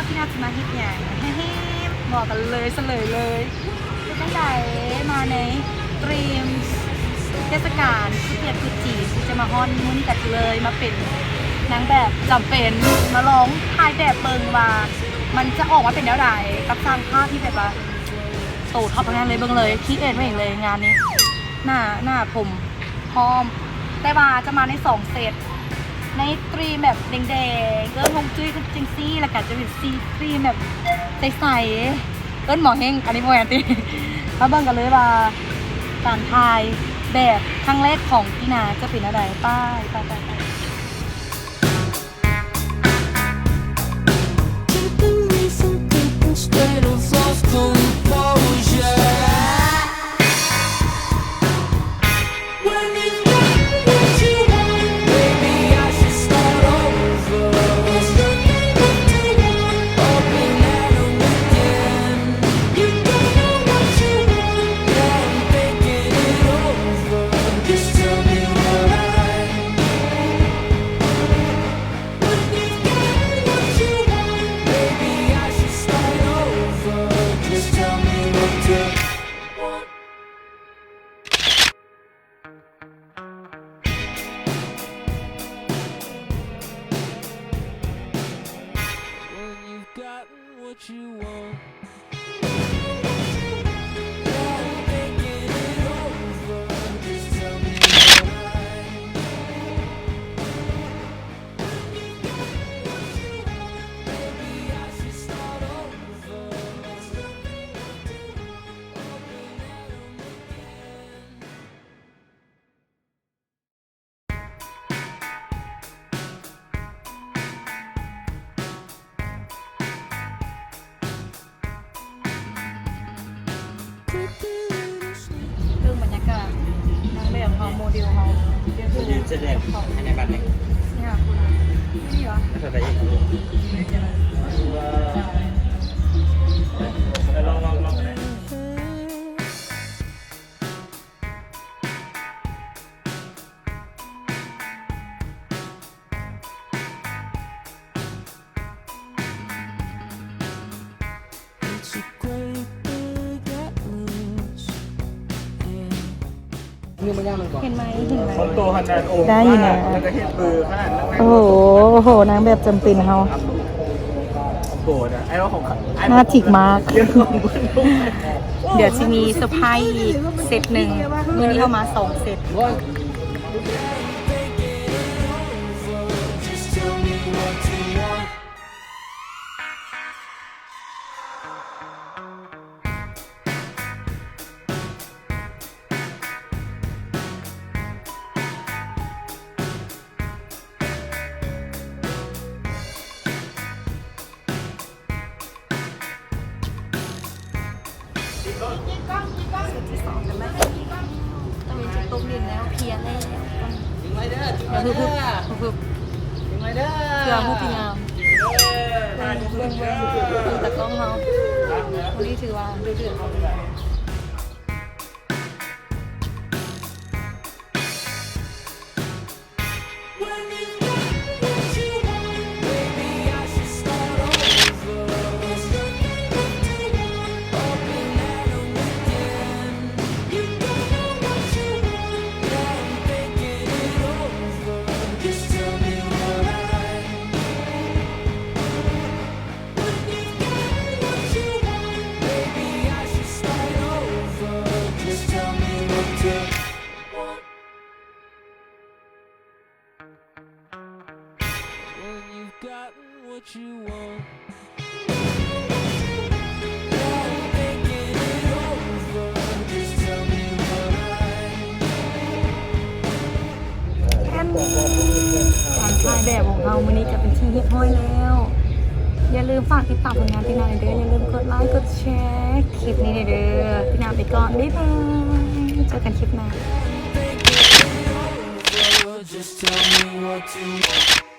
ທີ່ໜ້າຈະມາເຮັດຫຍັງ? ເຮີ້ ບອກກັນເລີຍ ສະເຫຼີຍເລີຍ. ເປັນຈັ່ງໃດ ມາໃນຕຣີມເທດສະການທຸລະກິດຈີນທີ່ຈະມາຮອດມື້ນີ້ ກະເລີຍມາເປັນນາງແບບຈຳເປັນ ມາລອງຖ່າຍແບບເບິ່ງວ່າມັນຈະອອກມາເປັນແນວໃດ ກັບຊ່າງພາບທີ່ແບບວ່າໂຕທັອບທັງນັ້ນເລີຍ. ເບິ່ງເລີຍ ຄຣີເອດມາເອງເລີຍງານນີ້ ໜ້າ ໜ້າຜົມ ພ້ອມ ແຕ່ວ່າຈະມາໃນສອງເຊັດ ໃນຕຣີມແບບແດງໆ ເອີ້ນຮວງຈຸ້ຍຈັ່ງຊີ້ ແລ້ວກະຈະເປັນຊີຕຣີມແບບໃສໆ ເອີ້ນໝໍເຮັງ ອັນນີ້ບໍ່ແມ່ນຕິ. ມາເບິ່ງກັນເລີຍວ່າການຖ່າຍແບບຄັ້ງແລກຂອງຕີນາຈະເປັນແນວໃດ. ໄປ ໄປ ໄປ ໄປ. Keeping me from thinking straight or false composure. When you've got what you want, maybe I should start over. There's nothing left to want, open at 'em again. You don't know what you want, yeah, I'm thinking it over. Just tell me what I When you've gotten what you want. ເບິ່ງບັນຍາກາດ ນາງແບບເຮົາ ໂມເດວເຮົາ ຢືນສະແດງໃຫ້ແດ່ບັດນີ້ ນີ້ຫວາ ນີ້ຫວາ ແລ້ວເທົ່າໃດອີກ ລອງ ລອງ ລອງ. It's a great big atlas, yeah. ເຫັນໄໝ? ເຫັນໄໝ? ໄດ້ນະ. ໂອ້ໂຫ ໂອ້ໂຫ ນາງແບບຈຳເປັນເຮົາ ໜ້າຈິກມາກ. ດຽວຊິມີເຊີໄພຣສ໌ອີກເຊັດໜຶ່ງ ມື້ນີ້ເຮົາມາສອງເຊັດ. ເຊັດທີສອງກັນນະ ຕາເວັນຈະຕົກດິນແລ້ວ ເພຍແລ້ວ. ດຽວຮຶບໆ ຮຶບໆ ເພື່ອຮູບທີ່ງາມ. ເບິ່ງ ເບິ່ງ ເບິ່ງຕາກ້ອງເຮົາ ມື້ນີ້ຖືວ່າດຸເດືອດ. When you've gotten what you want. ການຖ່າຍແບບຂອງເຮົາມື້ນີ້ກະເປັນທີ່ຮຽບຮ້ອຍແລ້ວ. ຢ່າລືມຝາກຕິດຕາມຜົນງານຕິນາແດ່ເດີ. ຢ່າລືມກົດໄລ ກົດແຊ ຄລິບນີ້ແດ່ເດີ. ຕິນາໄປກ່ອນ ບາຍບາຍ ເຈີກັນຄລິບໜ້າ. Just tell me what you want.